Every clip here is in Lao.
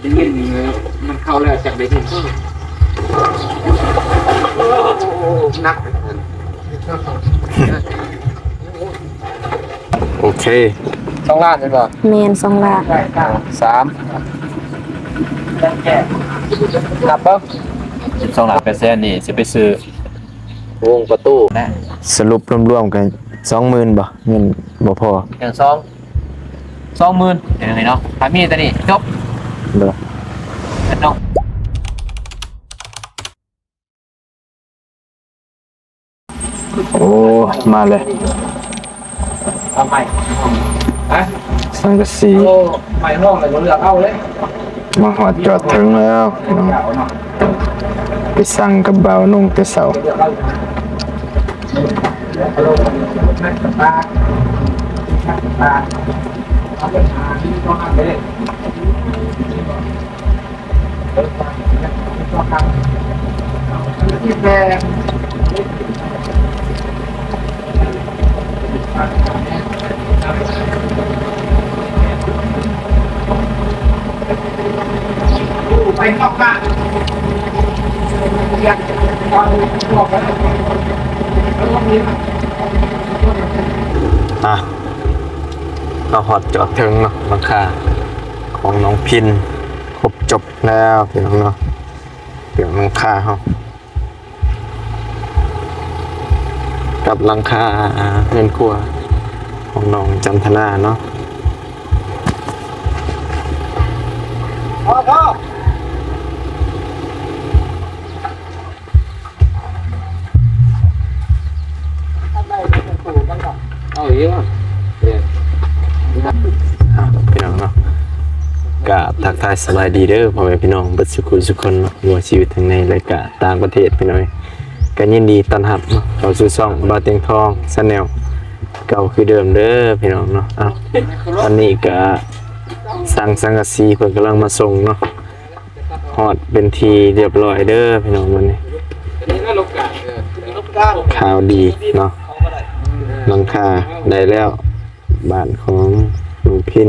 ໄດ້ຍິນ ມັນເຂົ້າແລ້ວ ຈັກໄດ້ຍິນ ໂອ້ ໜັກ ໂອເຄ ສອງລ້ານແມ່ນບໍ່? ແມ່ນ ສອງລ້ານ ສາມ ນັບເບິ່ງ ສິບສອງລ້ານແປດແສນນີ້ ຊິໄປຊື້ ວົງປະຕູນະ. ສະຫຼຸບລວມໆ ກໍສອງໝື່ນບໍ່? ເງິນບໍ່ພໍ ຍັງສອງ ສອງໝື່ນ ເອີ ເນາະ ຖ້າມີຕົວນີ້ຈົບ ໂດຍ ເນາະ. ໂອ້ ມາເລີຍ ເອົາໃໝ່ ຮະ ສັງກະສີ ໂອ້ ໃໝ່ຫ້ອງເລີຍ ບໍ່ເລືອກເອົາເລີຍ ມາຮອດຈອດເຖິງແລ້ວເນາະ ໄປສັ່ງກັບບ່າວນຸ່ງແຕ່ເຊົ້າ. ອ່ະ ມາຮອດຈອດເຖິງເນາະ ຫຼັງຄາຂອງນ້ອງພິນ ຄົບຈົບແລ້ວພີ່ນ້ອງເນາະ ເປັນຫຼັງຄາເຮົາ ກັບຫຼັງຄາເຮືອນຄົວຂອງນ້ອງຈັນທະນາເນາະ. ເອົາອີກວະ ເອີ ພີ່ນ້ອງເນາະ ກະທັກທາຍສະບາຍດີເດີພໍ່ແມ່ພີ່ນ້ອງເບິດສູ່ຜູ້ສູ່ຄົນເນາະ ບໍ່ວ່າຊິຢູ່ທາງໃນ ແລະ ກະຕ່າງປະເທດ ພີ່ນ້ອງເອີຍ ກະຍິນດີຕ້ອນຮັບເນາະ ເຂົ້າສູ່ຊ່ອງບ່າວຕຽງທອງ Channel ເກົ່າຄືເດີມເດີພີ່ນ້ອງເນາະ. ເອົ້າ ຕອນນີ້ກະຊ່າງສັງກະສີເພິ່ນກຳລັງມາສົ່ງເນາະ. ຮອດເປັນທີ່ຮຽບຮ້ອຍເດີພີ່ນ້ອງ ມື້ນີ້ຂ່າວດີເນາະ ຫຼັງຄາໄດ້ແລ້ວ ບ້ານຂອງນ້ອງພິນ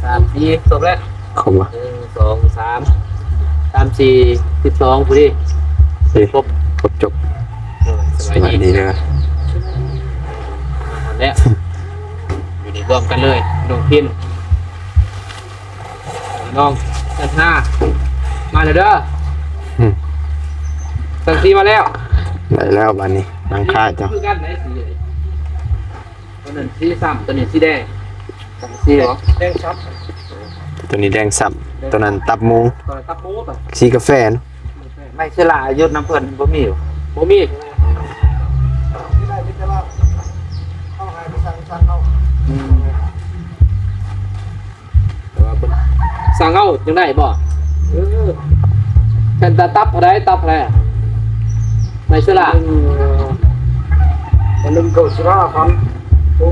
ສາມ ສີ່ ຄົບແລ້ວ ຄົບບໍ່? ໜຶ່ງ ສອງ ສາມ ສາມ ສີ່ ສິບສອງ ພໍດີ ເອີ ຄົບ ຄົບຈົບ. ເອີ ສະບາຍດີ ສະບາຍດີເດີ ມາຮອດແລ້ວ ຢູ່ນີ້ລວມກັນເລີຍ ນ້ອງພິນ ນ້ອງຈັນທະນາ ມາແລ້ວເດີ ອືມ ສັງກະສີມາແລ້ວ ໄດ້ແລ້ວບາດນີ້ ຫຼັງຄາເຈົ້າ ຄືກັນໄດ໋ສີ ຕົວນັ້ນສີຊ້ຳ ຕົວນີ້ສີແດງ ສັງກະສີບໍ່? ແດງຊ້ຳ ຕົວນີ້ແດງຊ້ຳ ຕົວນັ້ນຕັບໝູ ຕົວນັ້ນຕັບໝູ ສີກາແຟເນາະ. ໄມ້ເຊລາຢູ່ນຳເພິ່ນບໍ່ມີບໍ່? ບໍ່ມີ ອືມ ແຕ່ວ່າເພິ່ນສັ່ງເອົາຈັ່ງໃດບໍ່? ເອີ ແມ່ນຕາຕັບເທົ່າໃດ? ຕັບເທົ່າໃດ? ໄມ້ເຊລາ ອັນໜຶ່ງເກົ້າສິບຫ້າພັນ ໂອ້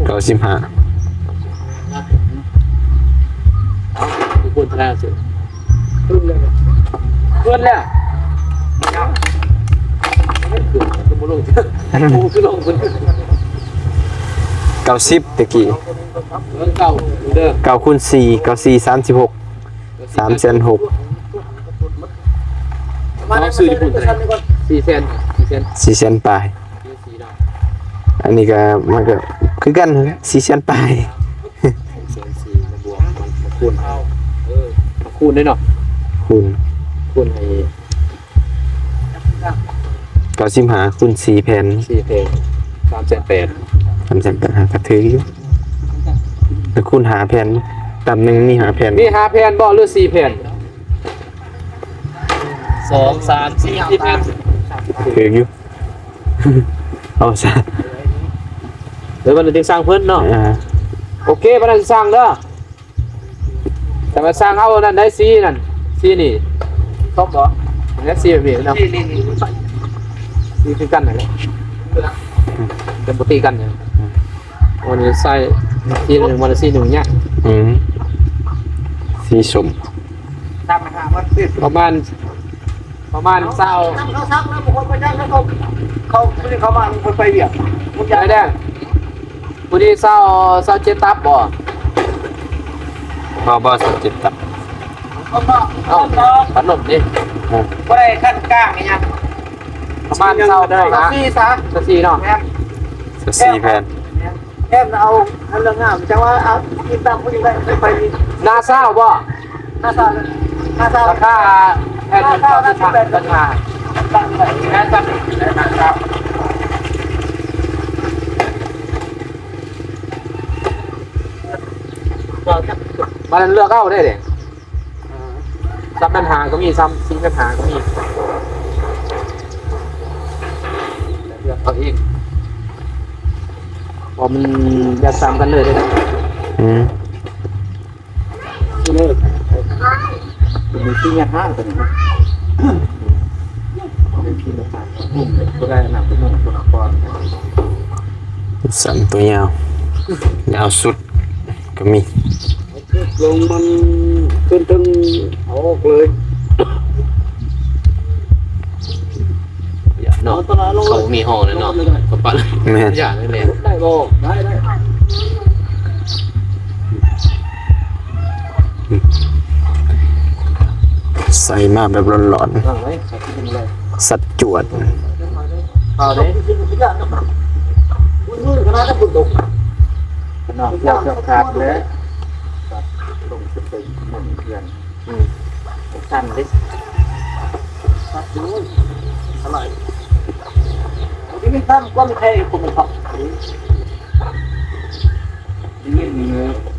ເກົ້າສິບຫ້າ ເອົາ ຢູ່ພຸ້ນເທົ່າໃດ? ເພິ່ນແລ້ວ ເພິ່ນແລ້ວ ເກົ້າສິບແຕ່ກີ້ ເກົ້າ ເກົ້າຄູນສີ່ ເກົ້າສີ່ ສາມສິບຫົກ ສາມແສນຫົກ ເຮົາຊື້ຢູ່ພຸ້ນເທົ່າໃດ? ສີ່ແສນ ສີ່ແສນ ສີ່ແສນປາຍ ອັນນີ້ກໍມັນກໍຄືກັນຫັ້ນແຫຼະ ສີ່ແສນປາຍ ສີ່ແສນສີ່ ມາບວກ ມາ ມາຄູນ ເອີ ມາຄູນເດ້ເນາະ ຄູນ ຄູນໃຫ້ ເກົ້າສິບຫ້າຄູນສີ່ແຜ່ນ ສີ່ແຜ່ນ ສາມແສນແປດ ສາມແສນແປດ ຫາກະຖືກຢູ່ ແຕ່ຄູນຫ້າແຜ່ນ ຕຳໜຶ່ງມີຫ້າແຜ່ນ ມີຫ້າແຜ່ນບໍ່ ຫຼືສີ່ແຜ່ນ? ສອງ ສາມ ສີ່ ສີ່ແຜ່ນ ຖືກຢູ່ ເອົາຊະ ເດີ ບັດນີ້ຈຶ່ງສັ່ງເພິ່ນເນາະ ອ່າ ໂອເຄ ບັດນັ້ນສັ່ງເດີ ແຕ່ວ່າສັ່ງເອົາອັນນັ້ນໄດ້ ສີນັ້ນ ສີນີ້ ຄົບບໍ່? ແມ່ນສີແບບນີ້ເນາະ ນີ້ ນີ້ ສີຄືກັນນັ້ນແຫຼະ ແຕ່ບໍ່ຕີກັນຫຍັງ ອັນນີ້ໃສ່ສີໜຶ່ງ ວັນລະສີໜຶ່ງເນຍ ອືມ ສີສົ້ມ ປະມານ ປະມານຊາວ ເຂົາ ເຂົາ ເຂົາມາ ເຂົາໄປວຽກ ໄດ້ແລ້ວ. ຜູ້ນີ້ຊາວ ຊາວເຈັດຕັບບໍ່? ບໍ່ ບໍ່ ຊາວເຈັດຕັບ. ເອົ້າ ພັດລົມເດ້ ບໍ່ໄດ້ຂັ້ນກາງອີຫຍັງ. ປະມານຊາວ ຊາວສີ່ຊະ ຊາວສີ່ເນາະ. ແມ່ນ ຊາວສີ່ແຜ່ນ. ແມ່ນ ແມ່ນ ເອົາອັນລະງາມ ຈັ່ງວ່າເອົາກິນຕາມຜູ້ນີ້ໄດ້ ໄດ້ໄປນີ້. ໜ້າຊາວບໍ່? ໜ້າຊາວ ໜ້າຊາວ ລາຄາແຜ່ນໜຶ່ງ ຊາວສີ່ພັນ ລາຄາແຜ່ນໜຶ່ງ ຊາວສີ່ພັນ. ມາເລືອກເອົາໄດ້ເດ້. ສາມພັນຫ້າກໍມີ ສາມ ສີ່ພັນຫ້າກໍມີ ເລືອກເອົາເອງ ເພາະມັນຢາກຊ້ຳກັນເລີຍເດ້. ອືມ ມີທີ່ຍາກຫາຕົວນີ້ ມີທີ່ຍາກຫາ ບໍ່ໄດ້ນຳໄປນຸ່ງຕົວນະຄອນ. ສັ້ນຕົວຍາວ ຍາວສຸດກໍມີ. ລົງມັນຂຶ້ນເທິງ ເອົາອອກເລີຍ. ເນາະ ເຂົາມີຫ້ອງແລ້ວເນາະ ເຂົາປະ ແມ່ນ ຢ່າງນັ້ນແຫຼະ. ໄດ້ບໍ່? ໄດ້ ໄດ້. ໃສ່ມາແບບຮ້ອນໆ ສັດຈວດ. ເອົາເດ້ ເນາະ ເກືອບຂາດແລ້ວ ລົງໄປເຕັມເຮືອນ. ອືມ ສັ່ນເດ້ ອະໄລ ທີ່ມີຄວາມ ຄວາມແທ້ຢູ່ຄົນເຂົາ ໄດ້ຍິນ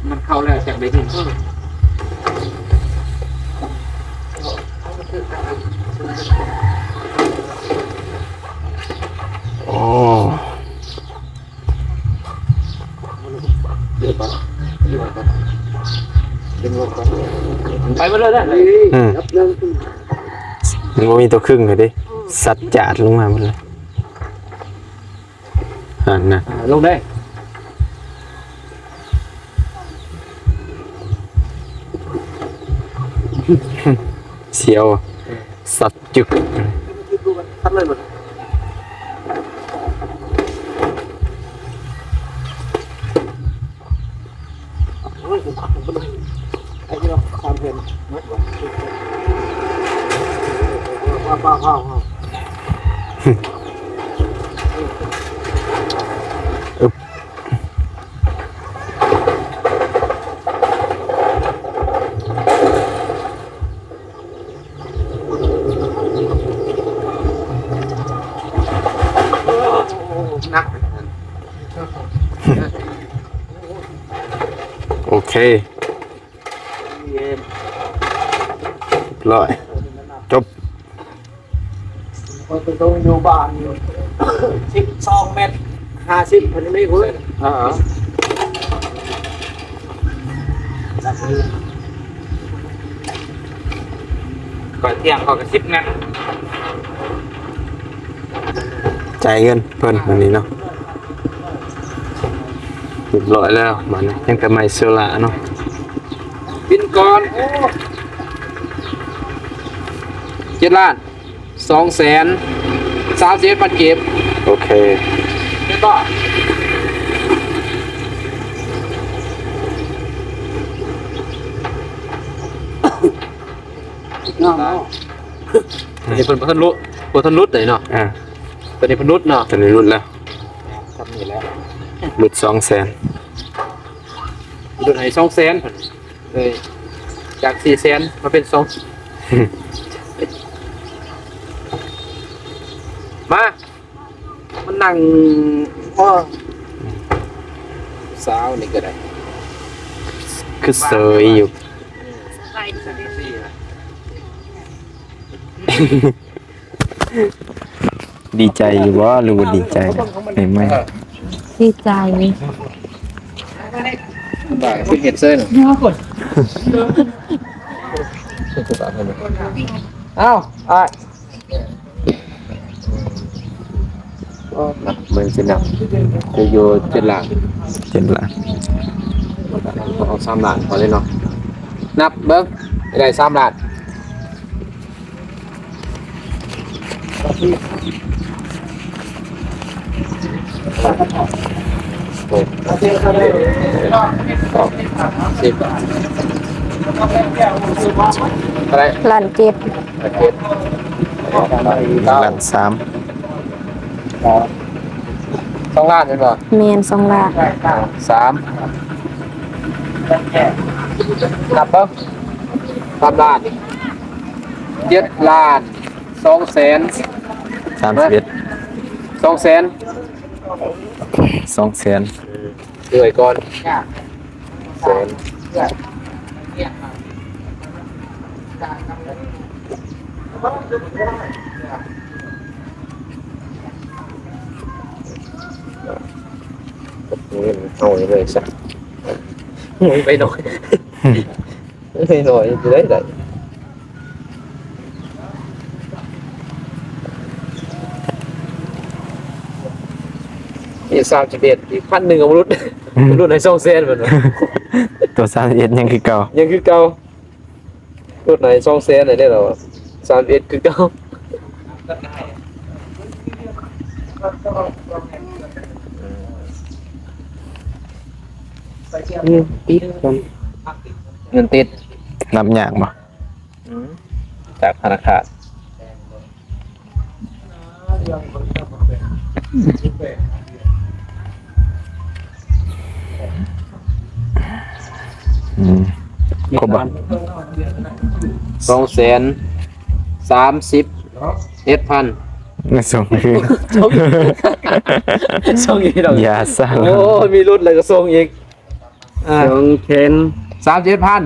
ມັນເຂົ້າແລ້ວຈັກໄດ້ຍິນ. ໂອ້ ໄປໝົດເລີຍນະ. ອືມ ມັນບໍ່ມີຕົວຄຶ່ງເລີຍເດ້ ສັດຈາດລົງມາໝົດເລີຍ. ຫັ້ນນະ ອ່າ ລົງເດ້ ສຽວ ເອີ ສັດຈວດ. ໂອເຄ ຮຽບຮ້ອຍ ຈົບ. ຂ້ອຍໄປສົ່ງຢູ່ບ້ານຢູ່ ສິບສອງແມັດຫ້າສິບ ເພິ່ນໄດ້ເວີ້ຍ. ອ່າ ຂ້ອຍທ່ຽງຂ້ອຍກໍສິບແມັດ. ຈ່າຍເງິນເພິ່ນບາດນີ້ເນາະ ຮຽບຮ້ອຍແລ້ວ. ບາດນີ້ຍັງແຕ່ໄມ້ເຊລາເນາະ ບິນກ່ອນ ໂອ້ ເຈັດລ້ານ ສອງແສນສາມສິບເອັດພັນກີບ. ໂອເຄ ແມ່ນບໍ່? ງາມເນາະ ອັນນີ້ເພິ່ນບໍ່ທັນຫຼຸດ ບໍ່ທັນຫຼຸດເດ້ເນາະ. ອ່າ ຕົວນີ້ເພິ່ນຫຼຸດເນາະ ຕົວນີ້ຫຼຸດແລ້ວ ຊ່ຳນີ້ແຫຼະ ຫຼຸດສອງແສນ ຫຼຸດໃຫ້ສອງແສນເພິ່ນ. ເອີຍ ຈາກສີ່ແສນມາເປັນສອງ ມາ ມານັ່ງ ໂອ້ ສາວນີ້ກໍໄດ້ ຄືເຊີຍຢູ່. ສະບາຍດີເດີ. ດີໃຈຢູ່ບໍ່ ຫຼືບໍ່ດີໃຈ? ໄດ້ໄໝ? ດີໃຈ. ບ່າຍຄືເຮັດເຊີຍ. ອ້າວ ອ້າຍ ເບິ່ງຊິນັບ ຈະຢູ່ເຈັດລ້ານ ເຈັດລ້ານ. ເອົາສາມລ້ານພໍເລີຍເນາະ ນັບເບິ່ງ ໄດ້ສາມລ້ານ. ສາມສິບ ເທົ່າໃດ? ລ້ານເຈັດ. ລ້ານສາມ. ສອງລ້ານແມ່ນບໍ່? ແມ່ນ ສອງລ້ານ. ສາມ ນັບເບິ່ງ ສາມລ້ານ ເຈັດລ້ານ ສອງແສນ ສາມສິບເອັດ ສອງແສນ ສອງແສນ ເອີ ເອົາໄວ້ກ່ອນ ແສນ ເງິນເອົາໄວ້ເລີຍຊະ ໄປໜ້ອຍ ໄປໜ້ອຍ ຊິໄດ້ໃດ. ອີກສາມສິບເອັດ ອີກພັນໜຶ່ງກໍບໍ່ຫຼຸດ ຫຼຸດໃຫ້ສອງແສນເພິ່ນວ່າ ຕົວສາມສິບເອັດຍັງຄືເກົ່າ ຍັງຄືເກົ່າ ຫຼຸດໃຫ້ສອງແສນໄດ້ແລ້ວ ສາມສິບເອັດຄືເກົ່າ. ເງິນຕິດກ່ອນ ເງິນຕິດ ນັບຍາກບໍ່? ອືມ ຈາກທະນາຄານ ອືມ ຄົບບໍ່? ສອງແສນສາມສິບເອັດພັນ ສົ່ງຄືນ ສົ່ງອີກ ສົ່ງອີກດອກ ຢ່າຊັ້ນ ໂອ້ຍ ມີຫຼຸດແລ້ວກໍສົ່ງອີກ ອ່າ ສອງແສນສາມສິບເອັດພັນ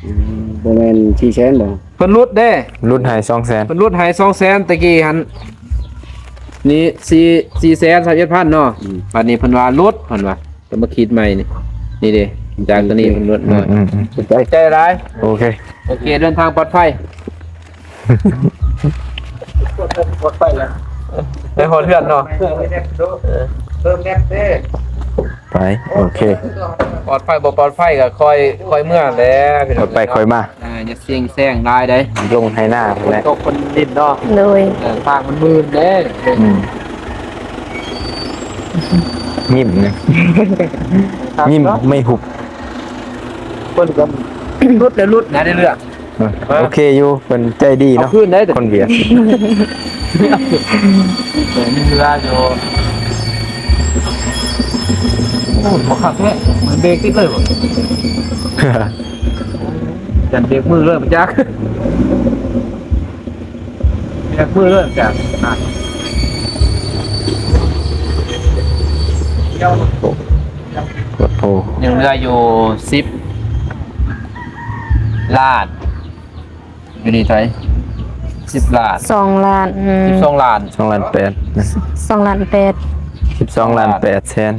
ອືມ ບໍ່ແມ່ນສີ່ແສນບໍ່? ເພິ່ນຫຼຸດເດ້ ຫຼຸດໃຫ້ສອງແສນ ເພິ່ນຫຼຸດໃຫ້ສອງແສນ ຕະກີ້ຫັ້ນ ນີ້ ສີ່ ສີ່ແສນສາມສິບເອັດພັນເນາະ ອືມ ບັດນີ້ເພິ່ນວ່າຫຼຸດ ເພິ່ນວ່າ ຕ້ອງມາຄິດໃໝ່ນີ້ ນີ້ເດ້ ຈາກຕົວນີ້ເພິ່ນຫຼຸດໜ້ອຍ ອືມໆໆ ຂອບໃຈ ຂອບໃຈຫຼາຍ ໂອເຄ ໂອເຄ ເດີນທາງປອດໄພ ປອດໄພແລ້ວ ໄດ້ຮອດເຮືອນເນາະ ເອີ ເລີ່ມແນບເດ້ ໄປ ໂອເຄ ປອດໄພບໍ່ປອດໄພກໍຄ່ອຍ ຄ່ອຍເມືອແຫຼະພີ່ນ້ອງ ຄ່ອຍໄປຄ່ອຍມາ ອ່າ ຢ່າເສັງແຊງຫຼາຍເດ້ ລົງໄຮ່ນາພຸ້ນແຫຼະ ຕົກຄົນດິນເນາະ ໂດຍ ເອີ ທາງມັນມື່ນເດ້ ອືມ ຍິ້ມນະ ຍິ້ມໄມ່ຫຸບ ເພິ່ນກໍຫຼຸດແລ້ວຫຼຸດນະ ໃນເລື່ອງ ເອີ ໂອເຄຢູ່ ເພິ່ນໃຈດີເນາະ ເອົາຄືນໄດ້ ຄົນຫວຽດ ເອີ ມີເວລາຢູ່ ໂອ້ ບໍ່ຄັກແທ້ ມັນເບຣກຕິດເລີຍບໍ່ ຢ້ານເບຣກມືເລີຍບໍ່ຈັກ ເບຣກມືເລີຍບໍ່ຈັກ ອ່ະ ໂອ້ ໂພດໂພ ຍັງເຫຼືອຢູ່ສິບລ້ານ ຢູ່ນີ້ເທົ່າໃດ ສິບລ້ານ ສອງລ້ານ ອືມ ສິບສອງລ້ານ ສອງລ້ານແປດ ສອງລ້ານແປດ ສິບສອງລ້ານແປດແສນ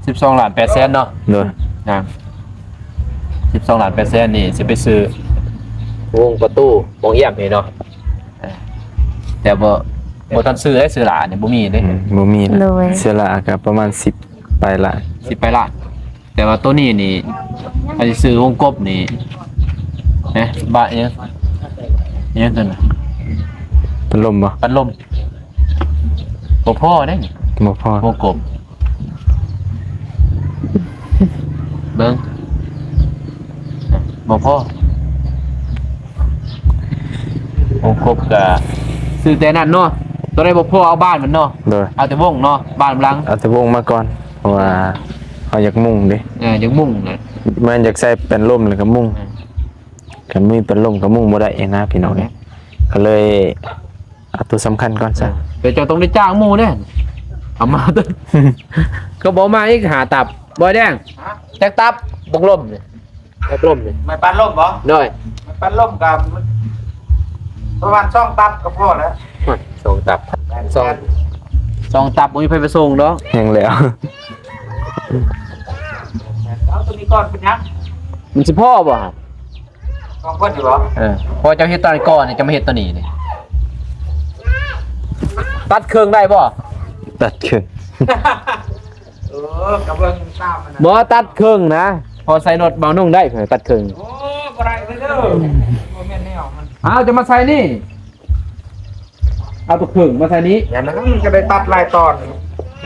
ສິບສອງລ້ານແປດແສນເນາະ ໂດຍ ນະ ສິບສອງລ້ານແປດແສນນີ້ຊິໄປຊື້ວົງປະຕູວົງອຽມນີ້ເນາະ ເອີ ແຕ່ບໍ່ ບໍ່ທັນຊື້ເດ້ ເສື້ອຫຼ້ານີ້ບໍ່ມີເດ້ ອືມ ບໍ່ມີ ໂດຍ ເສື້ອຫຼ້າກໍປະມານສິບປາຍລ້ານ ສິບປາຍລ້ານ ແຕ່ວ່າໂຕນີ້ນີ້ ອັນຊິຊື້ວົງກົບນີ້ ເນາະ ບາດຫຍັງ ຫຍັງຕົວນັ້ນ ພັດລົມບໍ່? ພັດລົມ ບໍ່ພໍເດ້ ບໍ່ພໍ ວົງກົບ ເບິ່ງ ບໍ່ພໍ ວົງກົບກະຊື້ແຕ່ນັ້ນເນາະ ໂຕໃດບໍ່ພໍເອົາບານມັນເນາະ ໂດຍ ເອົາແຕ່ວົງເນາະ ບານນຳຫຼັງ ເອົາແຕ່ວົງມາກ່ອນ ເພາະວ່າເຮົາຢາກມຸງເດ້ ເອີ ຢາກມຸງນະ ແມ່ນຢາກໃສ່ແປ້ນລົມແລ້ວກໍມຸງ ເອີ ຄັນມີແປ້ນລົມກໍມຸງບໍ່ໄດ້ນະ ພີ່ນ້ອງເອີຍ ກໍເລີຍເອົາຕົວສຳຄັນກ່ອນຊະ ເອີ ແຕ່ເຈົ້າຕ້ອງໄດ້ຈ້າງໝູ່ເດ້ ເອົາມາ ກໍບໍ່ມາອີກ ຫ້າຕັບ ບອຍແດງ ຈັກຕັບ ບັກລົມນີ້ ບັກລົມນີ້ ໄມ້ປັ້ນລົມບໍ່? ໂດຍ ໄມ້ປັ້ນລົມກໍປະມານສອງຕັບກໍພໍແລ້ວ ໂອ້ຍ ສອງຕັບ ສອງ ສອງຕັບບໍ່ມີໃຜໄປສົ່ງດອກ ຍັງແລ້ວ ເອົາຕົວນີ້ກ່ອນເປັນຫຍັງ? ມັນຊິພໍບໍ່? ສອງຄົນຢູ່ບໍ່? ເອີ ພໍເຈົ້າເຮັດຕອນກ່ອນນີ້ ເຈົ້າມາເຮັດຕອນນີ້ນີ້ ຕັດເຄິ່ງໄດ້ບໍ່? ຕັດເຄິ່ງ ເອີ ກໍເບິ່ງຕາມມັນນະ ບໍ່ ຕັດເຄິ່ງນະ ພໍໃສ່ລົດເບົານຸ່ງໄດ້ ຕັດເຄິ່ງ ໂອ້ ບໍ່ໄດ້ເດີ ບໍ່ແມ່ນແນວມັນ ອ້າວ ຈະມາໃສ່ນີ້ ເອົາຕົວເຄິ່ງມາໃສ່ນີ້ ຢ່າງນັ້ນມັນຈະໄດ້ຕັດຫຼາຍຕອນ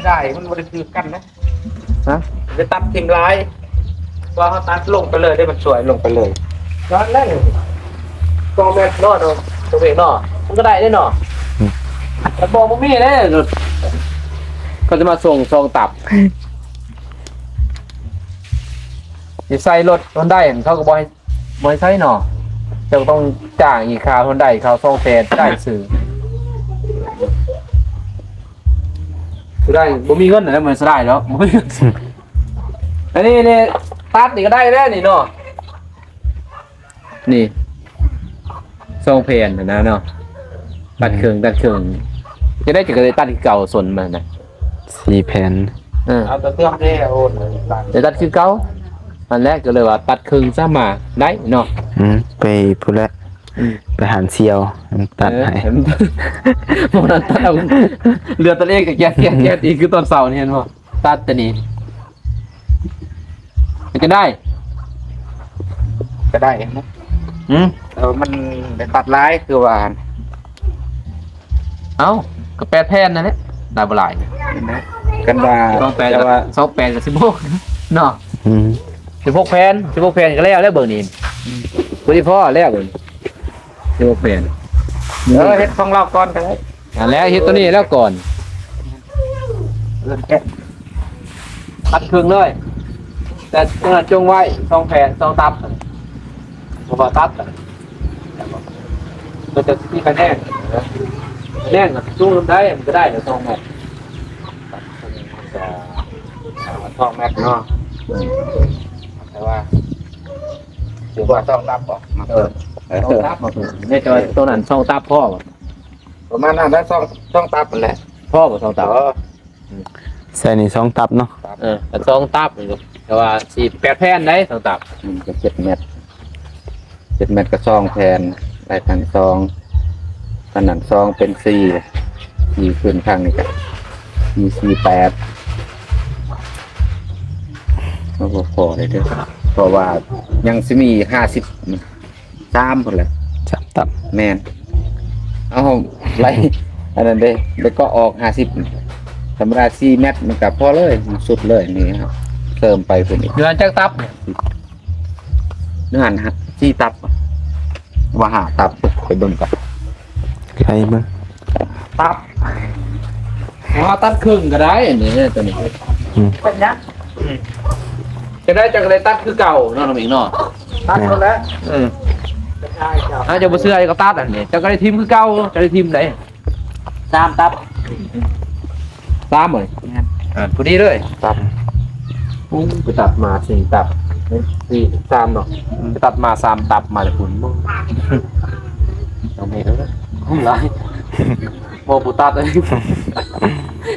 ໄດ້ ມັນບໍ່ໄດ້ຖືກກັນນະ. ຮະ? ໄປຕັດຖິ້ມຫຼາຍ ວ່າເຮົາຕັດລົງໄປເລີຍເດ້ ມັນສວຍລົງໄປເລີຍ. ນັ້ນແຫຼະ ສອງແມັດເນາະ ຕົວເອງເນາະ ມັນກໍໄດ້ເດ້ເນາະ. ອືມ ແຕ່ບໍ່ ບໍ່ມີເດ້ ເຂົາຈະມາສົ່ງສອງຕັບ ຊິໃສ່ລົດຮອນໄດ ເຂົາກໍບໍ່ໃຫ້ ບໍ່ໃຫ້ໃຊ້ເນາະ ເຈົ້າຕ້ອງຈ້າງອີກ ຄ່າຮອນໄດເຂົາສອງແສນ ຈ່າຍຊື່. ບໍ່ໄດ້ ບໍ່ມີເງິນນະ ບໍ່ສະບາຍດອກ ບໍ່ມີເງິນ. ອັນນີ້ນີ້ ຕັດນີ້ກໍໄດ້ແລ້ວນີ້ເນາະ ນີ້ສອງແຜ່ນຫັ້ນນະເນາະ ຕັດເຄິ່ງ ຕັດເຄິ່ງ ຈະໄດ້ ຈະໄດ້ຕັດຄືເກົ່າ ສົນມັນນະ ສີ່ແຜ່ນ. ເອີ ເອົາແຕ່ເຄື່ອງເດ້ ໂອນ ໄດ້ຕັດຄືເກົ່າ ຫັ້ນແຫຼະ ກໍເລີຍວ່າຕັດເຄິ່ງຊະ ມາໄດ້ເນາະ. ອືມ ໄປພຸ້ນແຫຼະ ອືມ ໄປຫານສ່ຽວ ຕັດໃຫ້ ເອີ ບໍ່ນັ້ນຕັດເອົາ ເຫຼືອຕັດເອງກໍແກະ ແກະ ແກະອີກ ຄືຕອນເຊົ້ານີ້ ເຫັນບໍ່? ຕັດແຕ່ນີ້ ເປັນຈັ່ງໃດ? ກໍໄດ້ນະ. ຫືມ? ເອີ ມັນໄດ້ຕັດຫຼາຍຄືວ່າ. ເອົ້າ ກໍແປດແຜ່ນນັ້ນແຫຼະ ໄດ້ບໍ່ຫຼາຍ ເຫັນໄໝ? ຄັນວ່າ ສອງແປດ ແຕ່ວ່າ ສອງແປດກໍສິບຫົກເນາະ. ອືມ ສິບຫົກແຜ່ນ ສິບຫົກແຜ່ນກໍແລ້ວ ແລ້ວເບິ່ງນີ້ ອືມ ພໍດີພໍແລ້ວເບິ່ງ ສິບຫົກແຜ່ນ. ເອີ ເຮັດຂອງລາວກ່ອນກໍໄດ້ ນັ້ນແຫຼະ ເຮັດຕົວນີ້ແລ້ວກ່ອນ ເອີ ແກະ ຕັດເຄິ່ງເລີຍ ແຕ່ຕົວນັ້ນຈົ່ງໄວ້ ສອງແຜ່ນ ສອງຕັບ ເພາະວ່າຕັດ ມັນຈະມີຂະແໜງ ຂະແໜງກໍສູງນຳໄດ້ ມັນກໍໄດ້ແລ້ວ ສອງແມັດ ສອງແມັດເນາະ. ແຕ່ວ່າ ຖືວ່າສອງຕັບບໍ່? ເອີ ສອງຕັບ ໃນຕົວ ຕົວນັ້ນສອງຕັບພໍບໍ່? ປະມານນັ້ນແຫຼະ ສອງ ສອງຕັບຫັ້ນແຫຼະ. ພໍບໍ່ສອງຕັບ? ເອີ ໃສ່ນີ້ສອງຕັບເນາະ. ເອີ ສອງຕັບ ແຕ່ວ່າຊິແປດແຜ່ນໄດ໋ ສອງຕັບ ອືມ ກໍເຈັດແມັດ ເຈັດແມັດກໍສອງແຜ່ນ ໄດ້ທັງສອງ ອັນນັ້ນສອງເປັນສີ່ ສີ່ຂຶ້ນຂ້າງນີ້ກໍສີ່ ສີ່ແປດ ມັນບໍ່ພໍເດ້ ເພາະວ່າຍັງຊິມີຫ້າສິບ ສາມພຸ້ນແຫຼະ ສາມຕັບ. ແມ່ນ ເອົາໄລ່ອັນນັ້ນເດ້ ແລ້ວກໍອອກຫ້າສິບ ທຳມະດາສີ່ແມັດ ມັນກໍພໍເລີຍ ມັນສຸດເລີຍ. ນີ້ເຮົາເສີມໄປພຸ້ນອີກ ຢູ່ຫັ້ນຈັກຕັບ? ຢູ່ຫັ້ນສີ່ຕັບ ວ່າຫ້າຕັບ ໄປເບິ່ງກັນ ໄປເບິ່ງ ຕັບ ເຮົາຕັດເຄິ່ງກໍໄດ້ ອັນນີ້ ຕົວນີ້ ອືມ ເປັນຫຍັງ? ອືມ ຈະໄດ້ ເຈົ້າກໍໄດ້ຕັດຄືເກົ່າເນາະ ນ້ອງເອງເນາະ ຕັດໝົດແລ້ວ. ເອີ ເຈົ້າ ເຈົ້າບໍ່ເຊື່ອກໍຕັດອັນນີ້ ເຈົ້າກໍໄດ້ຖິ້ມຄືເກົ່າ ເຈົ້າໄດ້ຖິ້ມໄດ໋ ສາມຕັບ ສາມບໍ່? ແມ່ນ ອ່າ ພໍດີເລີຍ ຕັບ. ໂອ້ ໄປຕັດມາສີ່ຕັບ ສີ່ ສາມເນາະ ໄປຕັດມາສາມຕັບ ມາແຕ່ພຸ້ນ ນ້ອງເມເອີຍ ຫຼາຍ ບໍ່ ບໍ່ຕັດເລີຍ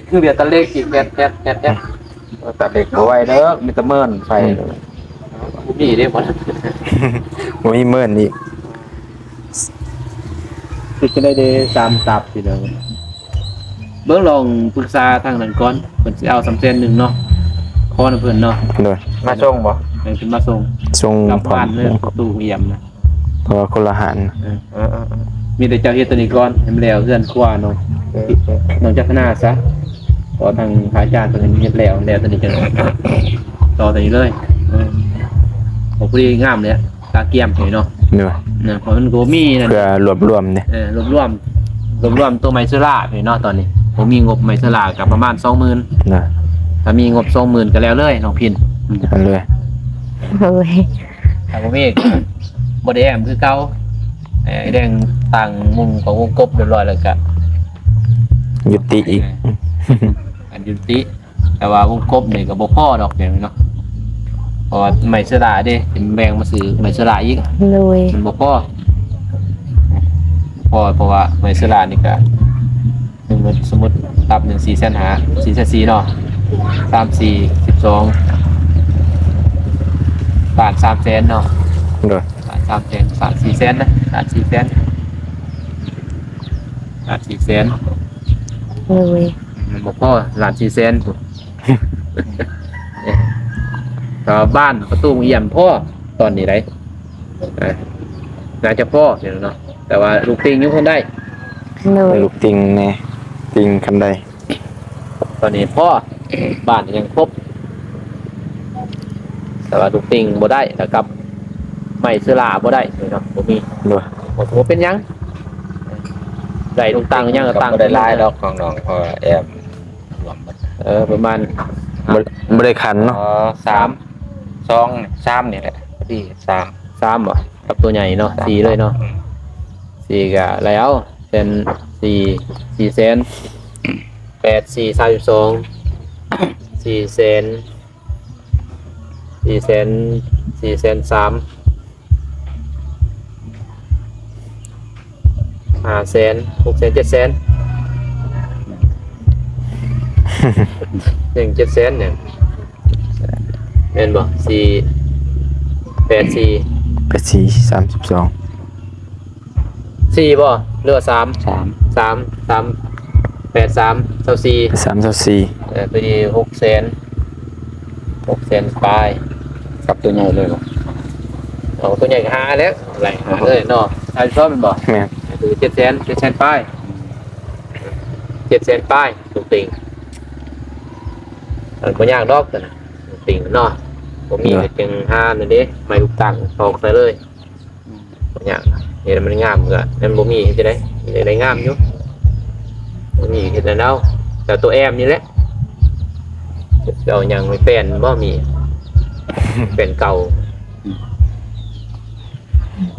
ເຫຼືອແຕ່ເຫຼັກອີກ ແອດ ແອດ ແອດ ແອດ. ເອີ ຕັດເຫຼັກບໍ່ໄຫວເດີ ມີແຕ່ເມີນໃສ່ ອືມ ບໍ່ມີເດ້ ບໍ່ ບໍ່ມີເມີນອີກ. ເຮັດຈັ່ງໃດເດ້ ສາມຕັບ ພີ່ນ້ອງ ເບິ່ງລອງປຶກສາທາງນັ້ນກ່ອນ ເພິ່ນຊິເອົາສາມແສນໜຶ່ງເນາະ ຂໍນຳເພິ່ນເນາະ. ໂດຍ ມາສົ່ງບໍ່? ເພິ່ນມາສົ່ງ ສົ່ງກັບບ້ານເລີຍ ປະຕູຫຸ່ມນະ ເພາະວ່າຄົນລະຮ້ານ. ເອີ ເອີ ເອີ ເອີ ມີແຕ່ເຈົ້າເຮັດຕົວນີ້ກ່ອນ ໃຫ້ມັນແລ້ວເຮືອນຄົວເນາະ ເອີ ເອີ ນອກຈາກຄະນະຊະ ເພາະທາງພະອາຈານເພິ່ນເຮັດແລ້ວ ແລ້ວຕົວນີ້ຈັ່ງຕໍ່ຕົວນີ້ເລີຍ. ເອີ ພໍດີງາມເລີຍ ກະກຽມໃຫ້ເນາະ. ໂດຍ ນະ ເພາະມັນກໍບໍ່ມີນັ້ນ ເພື່ອລວບລວມເດ້. ເອີ ລວບລວມ ລວບລວມຕົວໄມ້ເຊື້ອລາໃຫ້ເນາະ ຕອນນີ້ບໍ່ມີງົບໄມ້ເຊື້ອລາ ກໍປະມານສອງໝື່ນ ນະ ຖ້າມີງົບສອງໝື່ນກໍແລ້ວເລີຍ ນ້ອງພິນ ເອົາເລີຍ. ໂອ້ຍ ຖ້າບໍ່ມີ ບໍ່ໄດ້ແອ້ມຄືເກົ່າ ເອີ ແດງຕັ້ງມຸງຂອງວົງກົບຮຽບຮ້ອຍແລ້ວກະ ຍຸຕິອີກ ເອີ ອັນຍຸຕິ ແຕ່ວ່າວົງກົບນີ້ກໍບໍ່ພໍດອກ ແບບນີ້ເນາະ ເພາະວ່າໄມ້ເຊື້ອລາເດ້ ເປັນແບ່ງມາຊື້ໄມ້ເຊື້ອລາອີກ. ໂດຍ ມັນບໍ່ພໍ ບໍ່ພໍ ເພາະວ່າໄມ້ເຊື້ອລານີ້ກໍ ສົມມຸດ ສົມມຸດ ຕັບໜຶ່ງສີ່ແສນຫ້າ ສີ່ແສນສີ່ເນາະ ສາມສີ່ ສິບສອງ ລ້ານສາມແສນເນາະ. ໂດຍ ລ້ານສາມແສນ ລ້ານສີ່ແສນນະ ລ້ານສີ່ແສນ ລ້ານສີ່ແສນ. ໂດຍ ມັນບໍ່ພໍ ລ້ານສີ່ແສນພຸ້ນ ແຕ່ວ່າບ້ານປະຕູໂຮງຮຽນພໍຕອນນີ້ໄດ໋. ອ່າ ໜ້າຈະພໍເນາະ ແຕ່ວ່າລູກຕິ່ງຍັງບໍ່ໄດ້. ໂດຍ ລູກຕິ່ງແດ່ ຕິ່ງຄັນໄດ້ ຕອນນີ້ພໍ ບ້ານຍັງຄົບ ແຕ່ວ່າລູກຕິ່ງບໍ່ໄດ້ ແລ້ວກັບໄມ້ເຊື້ອລາບໍ່ໄດ້ເນາະ ບໍ່ມີ ໂດຍ ບໍ່ເປັນຫຍັງ ໄດ້ລູກຕັ້ງຫຍັງກໍຕັ້ງ ບໍ່ໄດ້ຫຼາຍດອກຂອງນ້ອງ ເພາະວ່າແອມລວມໝົດ ເອີ ປະມານ ບໍ່ ບໍ່ໄດ້ຂັນເນາະ ເອີ ສາມ ສອງ ສາມນີ້ແຫຼະ ພໍດີ ສາມ ສາມບໍ່ ກັບຕົວໃຫຍ່ເນາະ ສາມ ສີ່ເລີຍເນາະ ອືມ ສີ່ກະແລ້ວ ແສນສີ່ ສີ່ແສນ ແປດສີ່ ສາມສິບສອງ ສີ່ແສນ ສີ່ແສນ ສີ່ແສນສາມ ຫ້າແສນ ຫົກແສນ ເຈັດແສນ ຍັງເຈັດແສນຫຍັງ ແມ່ນບໍ່ ສີ່ ແປດສີ່ ແປດສີ່ ສາມສິບສອງ ສີ່ບໍ່ ຫຼືວ່າສາມ ສາມ ສາມ ສາມ ແປດສາມ ຊາວສີ່ ສາມ ຊາວສີ່ ເອີ ພໍດີຫົກແສນ ຫົກແສນປາຍ ກັບຕົວໃຫຍ່ເລີຍບໍ່ ເອົາຕົວໃຫຍ່ກໍຫາແລ້ວ ໄລ່ຫາເລີຍເນາະ ສາມສິບສອງແມ່ນບໍ່ ແມ່ນ ກໍຄືເຈັດແສນ ເຈັດແສນປາຍ ເຈັດແສນປາຍ ລູກຕິ່ງ ເອີ ບໍ່ຍາກດອກຕົວນັ້ນ ລູກຕິ່ງເນາະ ບໍ່ມີ ເນາະ ກໍຈຶ່ງຫານັ້ນເດ້ ໄມ້ລູກຕັ້ງຕອກໃສ່ເລີຍ ອືມ ບໍ່ຍາກ ເຮັດໃຫ້ມັນງາມກໍ ມັນບໍ່ມີເຮັດຈັ່ງໃດ ເຮັດໃຫ້ໄດ້ງາມຢູ່ ບໍ່ມີເຮັດໃຫ້ເອົາ ແຕ່ຕົວແອມນີ້ແຫຼະ ເອົາຫຍັງໄປແປ້ນບໍ່ມີ ແປ້ນເກົ່າ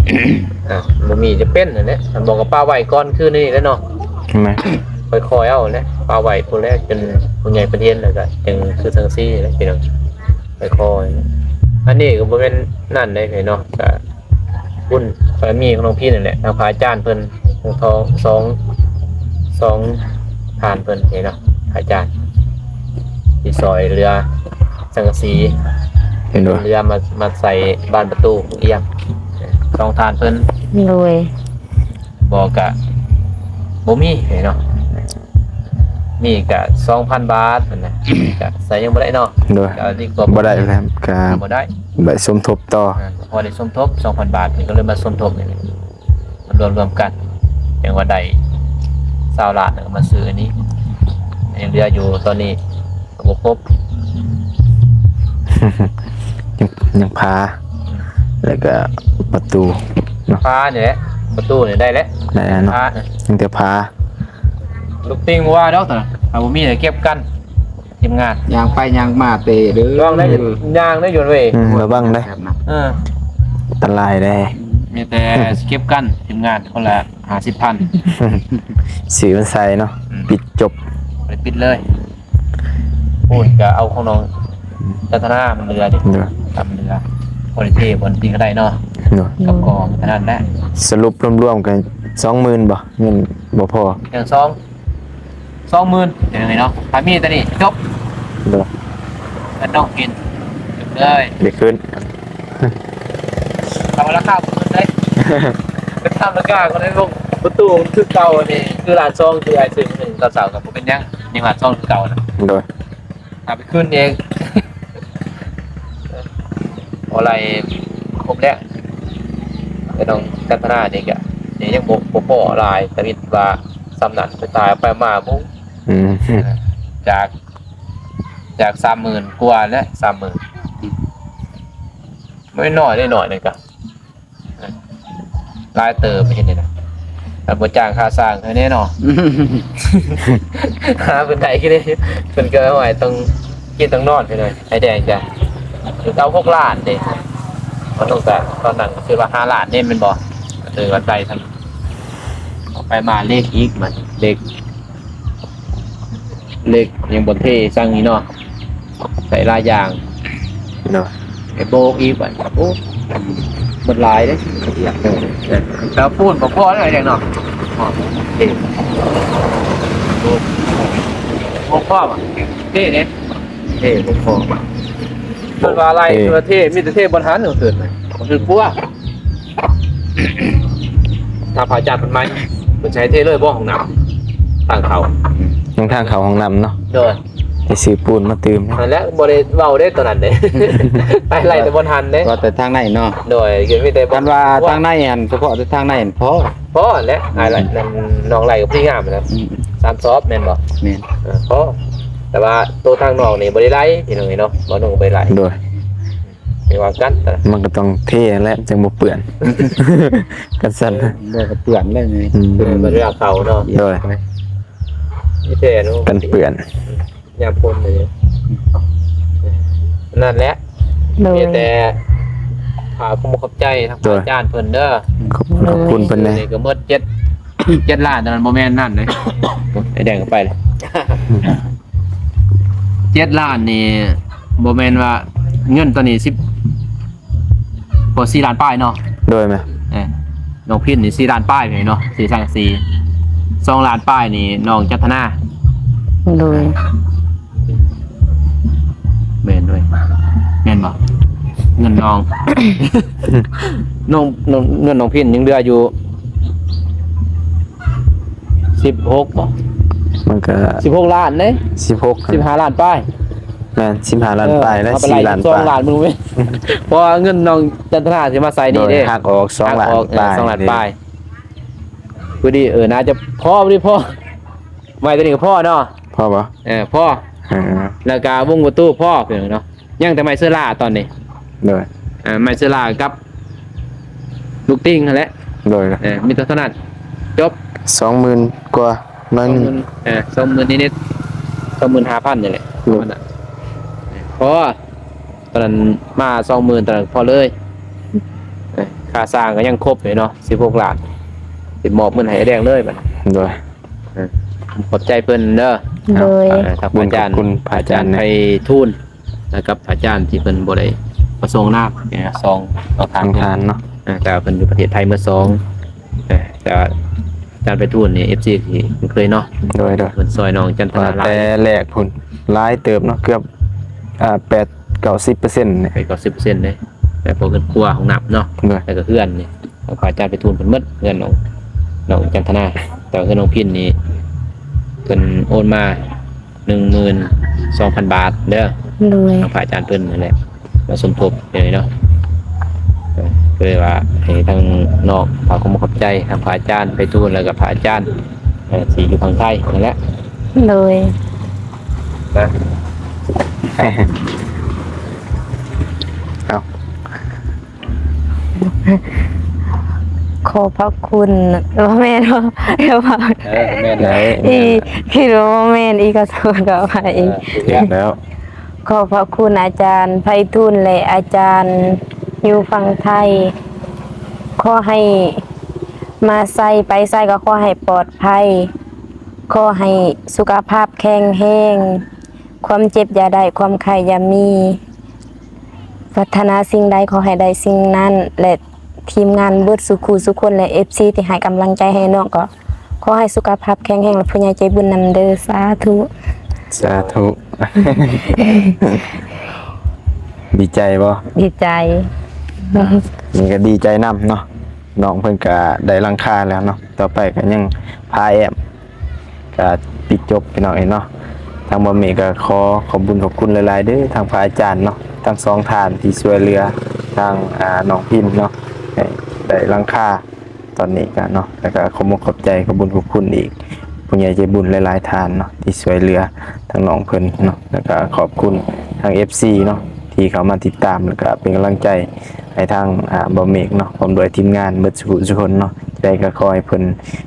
ອືມ ອ່າ ບໍ່ມີຈະເປັນຫັ້ນແຫຼະ ຄັນບໍ່ກໍປະໄວ້ກ່ອນຄືນີ້ແຫຼະເນາະ ແມ່ນ ຄ່ອຍໆເອົາແຫຼະ ປະໄວ້ພຸ້ນແຫຼະ ຈົນຜູ້ໃຫຍ່ເພິ່ນເຫັນ ແລ້ວກໍຈຶ່ງຄືສັງກະສີແຫຼະ ພີ່ນ້ອງ ຄ່ອຍໆ ອັນນີ້ກໍບໍ່ແມ່ນນັ້ນເດ້ເນາະ ກໍ ບຸນບາລະມີຂອງຫຼວງພີ່ນັ້ນແຫຼະ ທາງພະອາຈານເພິ່ນ ທັງສອງ ສອງ ສອງທ່ານເພິ່ນນີ້ເນາະ ພະອາຈານທີ່ຊ່ອຍເຫຼືອສັງກະສີ ເຫັນບໍ່ ເຫຼືອມາ ມາໃສ່ບານປະຕູຂອງອຽມ ສອງທ່ານເພິ່ນ ໂດຍ ບໍ່ກະບໍ່ມີເນາະ ມີກະສອງພັນບາດຫັ້ນນະ ກະໃສ່ຫຍັງບໍ່ໄດ້ເນາະ ໂດຍ ກະດີກວ່າບໍ່ໄດ້ແລ້ວ ກະບໍ່ໄດ້ ໄດ້ສົມທົບຕໍ່ ອ່າ ພໍໄດ້ສົມທົບ ສອງພັນບາດນີ້ ກໍເລີຍມາສົມທົບນີ້ ລວມ ລວມກັນ ຈັ່ງວ່າໄດ້ຊາວລ້ານ ແລ້ວກໍມາຊື້ອັນນີ້ ຍັງເຫຼືອຢູ່ຕອນນີ້ ກໍບໍ່ຄົບ ຍັງ ຍັງຝາ ແລ້ວກໍປະຕູເນາະ ຝານີ້ແຫຼະ ປະຕູນີ້ໄດ້ແລ້ວ ໄດ້ແລ້ວເນາະ ຝາ ຍັງແຕ່ຝາ ລູກຕິ່ງບໍ່ວ່າດອກຕອນນັ້ນ ຖ້າບໍ່ມີກໍເກັບກັນ ທີມງານ ຍ່າງໄປຍ່າງມາເຕະເດີ ລະວັງໄດ້ ຍ່າງໄດ້ຢູ່ເວີຍ ອືມ ລະວັງເດີ ເອີ ອັນຕະລາຍເດ້ ມີແຕ່ເກັບກັນ ທີມງານຄົນລະຫ້າສິບພັນ ຊື່ມັນໃສ່ເນາະ ອືມ ປິດຈົບ ບໍ່ໄດ້ປິດເລີຍ ໂອ້ຍ ກໍເອົາຂອງນ້ອງ ອືມ ຈັນທະນາມັນເຫຼືອເດ້ ເຫຼືອ ທຳເຫຼືອ ບໍ່ໄດ້ເທ ບໍ່ໄດ້ຕີກໍໄດ້ເນາະ ເນາະ ກັບກອງເທົ່ານັ້ນແຫຼະ ສະຫຼຸບລວມໆກໍສອງໝື່ນບໍ່ ເງິນບໍ່ພໍ ຍັງສອງ ສອງໝື່ນ ຈັ່ງໃດເນາະ ຖ້າມີຕົວນີ້ຈົບ ໂດຍ ເງິນນ້ອງກິນ ຈົບເລີຍ ໄດ້ຄືນ ເອົາລາຄາບໍ່ຂຶ້ນເດ້ ເປັນຕາມລາຄາກໍໄດ້ລົງ ປະຕູຄືເກົ່ານີ້ ຄືລ້ານສອງ ຄືອ້າຍຊື້ມື້ໜຶ່ງຕອນເຊົ້າກໍບໍ່ເປັນຫຍັງ ຍັງລ້ານສອງຄືເກົ່ານະ ໂດຍ ເອົາໄປຄືນເອງ ບໍ່ໄດ້ຄົບແລ້ວ ແຕ່ນ້ອງຈັນທະນານີ້ກະ ນີ້ຍັງບໍ່ ບໍ່ພໍຫຼາຍ ທຳອິດວ່າສ່ຳນັ້ນ ໄປຕາຍໄປມາ ບໍ່ ອືມ ຈາກ ຈາກສາມໝື່ນກວ່າແຫຼະ ສາມໝື່ນ ບໍ່ນ້ອຍເດ້ ນ້ອຍໜຶ່ງກະ ຫຼາຍເຕີບ ເຮັດໄດ້ນະ ແລ້ວບໍ່ຈ້າງຄ່າສ້າງໃຫ້ແນ່ເນາະ ຫາເພິ່ນໄດ້ຄືເດ້ ເພິ່ນກໍ ໂອ້ຍ ຕ້ອງກິນຕ້ອງນອນ ພີ່ນ້ອງ ໃຫ້ແດງຈ້ະ ເອົາຫົກລ້ານເດ້ ມັນຕ້ອງການ ຕອນນັ້ນກໍຄືວ່າຫ້າລ້ານເດ້ ແມ່ນບໍ່ ເອີ ວັນໄດ້ ໄປມາເລກອີກ ມັນເລກ ເຫຼັກຍັງບໍ່ເທ ຊ່າງນີ້ເນາະ ໃສ່ຫຼາຍຢ່າງເນາະ ໄປໂບກອີກບັດ ໂອ້ ໝົດຫຼາຍເດ້ ແຕ່ປູນບໍ່ພໍເດ້ເນາະ ເທ ບໍ່ພໍວ່າ ເທເດ້ ເທບໍ່ພໍ ເພິ່ນວ່າໄລ່ ເອີ ເພິ່ນວ່າເທ ມີແຕ່ເທບໍ່ທັນ ເພິ່ນ ເພິ່ນກົວ ຖ້າພະອາຈານເພິ່ນມາ ເພິ່ນຊິໃຫ້ເທເລີຍບໍ່ຫ້ອງນ້ຳ ທາງເຂົ້າ ອືມ ຍັງທາງເຂົ້າຫ້ອງນ້ຳເນາະ ໂດຍ ໄປຊື້ປູນມາຕື່ມ ນັ້ນແຫຼະ ບໍ່ໄດ້ເວົ້າເດ້ຕອນນັ້ນເດ້ ໄລ່ແຕ່ບໍ່ທັນເດ້ ວ່າແຕ່ທາງໃນເນາະ ໂດຍ ມີແຕ່ ຄັນວ່າທາງໃນຫັ້ນ ສະເພາະແຕ່ທາງໃນຫັ້ນພໍ ພໍແຫຼະ ອືມ ອ້າຍໄລ່ ນັ້ນ ນ້ອງໄລ່ກໍພໍດີງາມນະ ອືມ ສາມສອບແມ່ນບໍ່ ແມ່ນ ເອີ ພໍ ແຕ່ວ່າໂຕທາງນອກນີ້ບໍ່ໄດ້ໄຫຼພີ່ນ້ອງເອີຍເນາະ ບໍ່ໜຸ່ງບໍ່ໄດ້ໄຫຼ ໂດຍ ໄປວ່າກັນ ມັນກໍຕ້ອງເທແຫຼະ ຈັ່ງບໍ່ເປື້ອນ ກັນຊັ້ນ ບໍ່ກໍເປື້ອນແລ້ວນີ້ ອືມ ເອີ ມັນເວລາເຂົາເນາະ ໂດຍ ມີແທ້ເນາະ ກັນເປື້ອນ ຍາມຝົນນີ້ ນັ້ນແຫຼະ ໂດຍ ມີແຕ່ຂອບຄຸນຂອບໃຈທາງ ໂດຍ ອາຈານເພິ່ນເດີ ຂອບຄຸນຂອບຄຸນເພິ່ນແດ່ ນີ້ກໍໝົດເຈັດ ເຈັດລ້ານ ຕອນນັ້ນບໍ່ແມ່ນນັ້ນເດ້ ໄອ້ແດງກໍໄປເລີຍ ເຈັດລ້ານນີ້ບໍ່ແມ່ນວ່າເງິນຕອນນີ້ສິບ ບໍ່ ສີ່ລ້ານປາຍເນາະ ໂດຍ ແມ່ນ ເອີ ນ້ອງພິນນີ້ສີ່ລ້ານປາຍເນາະ ສີ່ສາມສີ່ ສອງລ້ານປາຍນີ້ນ້ອງຈັນທະນາ ໂດຍ ແມ່ນເວີຍ ແມ່ນບໍ່ ເງິນນ້ອງ ນ້ອງ ນ້ອງ ເງິນນ້ອງພິນຍັງເຫຼືອຢູ່ ສິບຫົກບໍ່ ມັນກໍ ສິບຫົກລ້ານເດ້ ສິບຫົກ ສິບຫ້າລ້ານປາຍ ແມ່ນ ສິບຫ້າລ້ານປາຍ ເອີ ແລະ ເອົາໄປໄລ່ ສີ່ລ້ານ ສິບສອງລ້ານ ປາຍ ມື້ນີ້ ເພາະວ່າເງິນນ້ອງຈັນທະນາຊິມາໃສ່ນີ້ເດ້ ໂດຍ ຫັກອອກສອງລ້ານ ເອີ ປາຍ ສອງລ້ານປາຍ ພໍດີ ເອີ ໜ້າຈະພໍ ພໍດີພໍ ໄມ້ຕົວນີ້ກໍພໍເນາະ ພໍບໍ່ ເອີ ພໍ ເອີ ແລ້ວກໍວົງປະຕູພໍ ພີ່ນ້ອງເນາະ ຍັງແຕ່ໄມ້ເຊື້ອລາຕອນນີ້ ໂດຍ ອ່າ ໄມ້ເຊື້ອລາກັບລູກຕິ່ງຫັ້ນແຫຼະ ໂດຍ ເອີ ມີແຕ່ເທົ່ານັ້ນ ຈົບ ສອງໝື່ນກວ່າໜ້ອຍໜຶ່ງ ສອງໝື່ນ ເອີ ສອງໝື່ນນິດໆ ສອງໝື່ນຫ້າພັນນີ້ແຫຼະ ໂດຍ ປະມານນັ້ນ ພໍ ຕອນນັ້ນມາສອງໝື່ນ ຕອນນັ້ນພໍເລີຍ ເອີ ຄ່າສ້າງກໍຍັງຄົບຢູ່ເນາະ ສິບຫົກລ້ານ ຊິມອບເງິນໃຫ້ອ້າຍແດງເລີຍບັດນີ້ ໂດຍ ເອີ ຂອບໃຈເພິ່ນເດີ ໂດຍ ເອີ ທາງພະອາຈານ ບຸນຂອບຄຸນພະອາຈານ ອາຈານໄພທູນ ແລະກັບອາຈານທີ່ເພິ່ນບໍ່ໄດ້ປະສົງນາມ ສອງ ສອງທ່ານ ສອງທ່ານເນາະ ເອີ ແຕ່ວ່າເພິ່ນຢູ່ປະເທດໄທໝົດສອງ ເອີ ແຕ່ວ່າອາຈານໄພທູນນີ້ ເອັຟຊີ ທີ່ຄຸ້ນເຄີຍເນາະ ໂດຍໆ ເພິ່ນຊ່ອຍນ້ອງຈັນທະນາຫຼາຍ ແຕ່ແລກພຸ້ນ ຫຼາຍເຕີບເນາະ ເກືອບ ອ່າ ແປດ ເກົ້າສິບເປີເຊັນ ແປດ ເກົ້າສິບເປີເຊັນເດ້ ແຕ່ພວກເຮືອນຄົວຫ້ອງນ້ຳເນາະ ໂດຍ ແລ້ວກໍເຮືອນນີ້ ຂອງພະອາຈານໄພທູນເພິ່ນໝົດ ເຮືອນນ້ອງ ນ້ອງຈັນທະນາ ແຕ່ວ່າເຮືອນນ້ອງພິນນີ້ ເພິ່ນໂອນມາ ໜຶ່ງໝື່ນສອງພັນບາດເດີ ໂດຍ ທາງພະອາຈານເພິ່ນນັ້ນແຫຼະ ມາສົມທົບແນວນີ້ເນາະ ເອີ ກໍເລີຍວ່າໃຫ້ທາງນ້ອງຝາກຄວາມຂອບໃຈທາງພະອາຈານໄພທູນ ແລ້ວກໍພະອາຈານ ເອີ ທີ່ຢູ່ຝັ່ງໄທນັ້ນແຫຼະ ໂດຍ ນະ ເອົາ ຂໍພະຄຸນ ບໍ່ແມ່ນບໍ່ ດຽວວ່າ ເອີ ແມ່ນແລ້ວ ອີ ຄິດວ່າບໍ່ແມ່ນ ອີກະໂທດ ຂໍອະໄພ ເອີ ຖືກແລ້ວ ຂໍພະຄຸນອາຈານໄພທູນ ແລະ ອາຈານຢູ່ຝັ່ງໄທ ຂໍໃຫ້ມາໃສໄປໃສກໍຂໍໃຫ້ປອດໄພ ຂໍໃຫ້ສຸຂະພາບແຂງແຮງ ຄວາມເຈັບຢ່າໄດ້ ຄວາມໄຂ້ຢ່າມີ ປາດຖະໜາສິ່ງໃດຂໍໃຫ້ໄດ້ສິ່ງນັ້ນ ແລະ ທີມງານເບິດສູ່ຄູ່ສູ່ຄົນ ແລະ ເອັຟຊີ ທີ່ໃຫ້ກຳລັງໃຈໃຫ້ນ້ອງ ກໍຂໍໃຫ້ສຸຂະພາບແຂງແຮງ ແລະ ຜູ້ໃຫຍ່ໃຈບຸນນຳເດີ ສາທຸ ສາທຸ ດີໃຈບໍ່? ດີໃຈ ນີ້ກໍດີໃຈນຳເນາະ ນ້ອງເພິ່ນກໍໄດ້ຫຼັງຄາແລ້ວເນາະ ຕໍ່ໄປກໍຍັງພາແອ້ມ ກໍປິດຈົບພີ່ນ້ອງເອີຍເນາະ ທາງບ່າວເມກກໍຂໍຂອບບຸນຂອບຄຸນຫຼາຍໆເດີ ທາງພະອາຈານເນາະ ທັງສອງທ່ານທີ່ຊ່ວຍເຫຼືອທາງ ອ່າ ນ້ອງພິນເນາະ ໃຫ້ໄດ້ຫຼັງຄາຕອນນີ້ກໍເນາະ ແລ້ວກໍຂອບມຸກຂອບໃຈ ຂອບບຸນຂອບຄຸນອີກ ຜູ້ໃຫຍ່ໃຈບຸນຫຼາຍໆທ່ານເນາະ ທີ່ຊ່ວຍເຫຼືອທາງນ້ອງເພິ່ນເນາະ ແລ້ວກໍຂອບຄຸນທາງເອັຟຊີເນາະ ທີ່ເຂົ້າມາຕິດຕາມ ແລ້ວກໍເປັນກຳລັງໃຈ ໃຫ້ທາງ ອ່າ ບ່າວເມກເນາະ ພ້ອມດ້ວຍທີມງານເບິດສູ່ຜູ້ສູ່ຄົນເນາະ ຈັ່ງໃດກໍຂໍໃຫ້ເພິ່ນ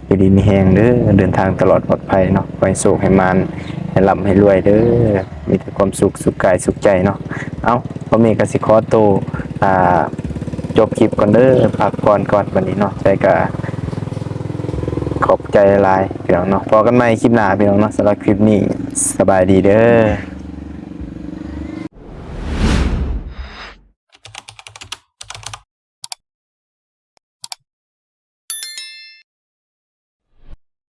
ຢູ່ດີມີແຮງເດີ ເດີນທາງຕະຫຼອດປອດໄພເນາະ ຂໍໃຫ້ໂຊກໃຫ້ໝານ ໃຫ້ລ່ຳໃຫ້ລວຍເດີ ມີແຕ່ຄວາມສຸກ ສຸກກາຍສຸກໃຈເນາະ ເອົ້າ ບ່າວເມກກໍຊິຂໍໂຕ ອ່າ ຈົບຄລິບກ່ອນເດີ ພັກຜ່ອນກ່ອນບັດນີ້ເນາະ ຈັ່ງໃດກໍຂອບໃຈຫຼາຍໆ ພີ່ນ້ອງເນາະ ພໍ້ກັນໃໝ່ຄລິບໜ້າ ພີ່ນ້ອງເນາະ ສຳລັບຄລິບນີ້ ສະບາຍດີເດີ.